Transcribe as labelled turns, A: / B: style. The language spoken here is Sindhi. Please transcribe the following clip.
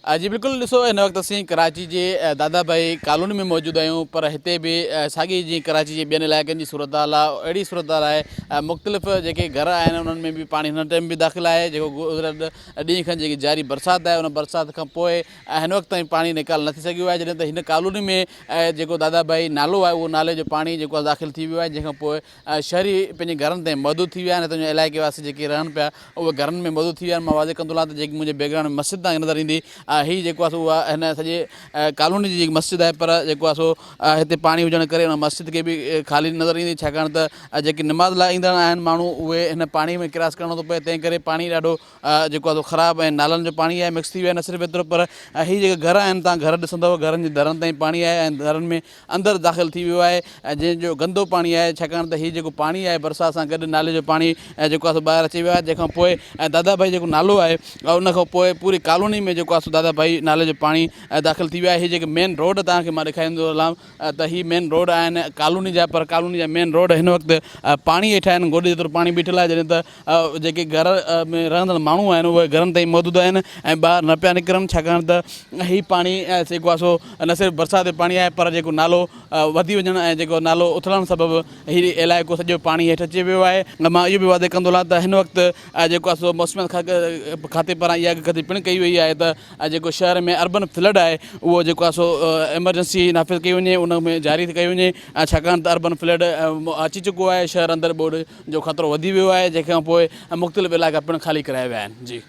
A: جي بلڪل ڏسو هن وقت اسين ڪراچي جي دادا ڀائي ڪالوني ۾ موجود آهيون پر هتي به ساڳي جيئن ڪراچي جي ٻين علائقن جي صورتحال آهي اهڙي صورتحال آهي مختلف جيڪي گهر آهن انهن ۾ به پاڻي هن ٽائيم به داخل آهي جيڪو گذريل ڏينهن کان جيڪي جاري برسات آهي ان برسات کان پوء هن وقت تائين پاڻي نيڪال نه ٿي سگهيو آهي جڏهن ته هن ڪالوني ۾ جيڪو دادا ڀائي نالو آهي اهو نالي جو پاڻي جيڪو آهي داخل ٿي ويو آهي جنهن کان پوء شهري پنهنجي گهرن تائين محدود ٿي ويا آهن هتان جا علائقي واسي جيڪي رهن پيا اهي گهرن ۾ محدود ٿي ويا آهن مان واضح ڪندو هلان ته جيڪي منهنجي بيڪ گرائونڊ ۾ مسجد تان نظر ايندي هي جيڪو آهي سو اها هن سڄي ڪالوني جي جيڪي مسجد آهي پر جيڪو آهي سو هتي پاڻي هجڻ ڪري ان مسجد کي به خالي نظر ايندي ڇاڪاڻ ته جيڪي نماز لاء ايندڙ آهن ماڻهو اهي هن پاڻي ۾ ڪراس ڪرڻو ٿو پئي تنهن ڪري پاڻي ڏاڍو جيڪو آهي سو خراب ۽ نالن جو پاڻي آهي مڪس ٿي ويو آهي نه صرف ايترو پر هي جيڪي گهر آهن تان گهر ڏسندو گهرن جي درن تائين پاڻي آهي ۽ درن ۾ اندر داخل ٿي ويو آهي ۽ جنهن جو گندو پاڻي آهي ڇاڪاڻ ته هي جيڪو پاڻي آهي برسات سان گڏ نالي جو پاڻي جيڪو آهي سو ٻاهر اچي ويو آهي جنهن کان پوء دادا ڀائي جيڪو نالو آهي ان کان پوء پوري ڪالوني ۾ جيڪو آهي سو دادا ڀائي نالي جو پاڻي داخل ٿي ويو آهي هي جيڪي مين روڊ توهان کي مان ڏيکاريندو هلان ته هي مين روڊ آهن ڪالوني جا پر ڪالوني جا مين روڊ هن وقت پاڻي هيٺ آهن گوڏي جيترو پاڻي بيٺل آهي جڏهن ته جيڪي گهر ۾ رهندڙ ماڻهو آهن اهي گهرن تائين محدود آهن ۽ ٻاهر نه پيا نڪرن ڇاڪاڻ ته هي پاڻي جيڪو آهي سو نه صرف برسات جو پاڻي آهي پر جيڪو نالو وڌي وڃڻ ۽ جيڪو نالو اٿلڻ سبب هي علائقو سڄو پاڻي هيٺ اچي ويو آهي مان اهو به واضح ڪندو هلان ته هن وقت جيڪو آهي سو موسميات کاتي پاران اها اڳڪٿي پڻ ڪئي وئي آهي ته جيڪو شهر ۾ اربن فلڊ آهي اهو جيڪو آهي سو ايمرجنسي نافذ ڪئي وڃي ان ۾ جاري ڪئي وڃي ڇاڪاڻ ته اربن فلڊ اچي چڪو آهي شهر اندر ٻوڏ جو خطرو وڌي ويو آهي جنهن کان پوء مختلف علائقا پڻ خالي ڪرايا ويا آهن جي.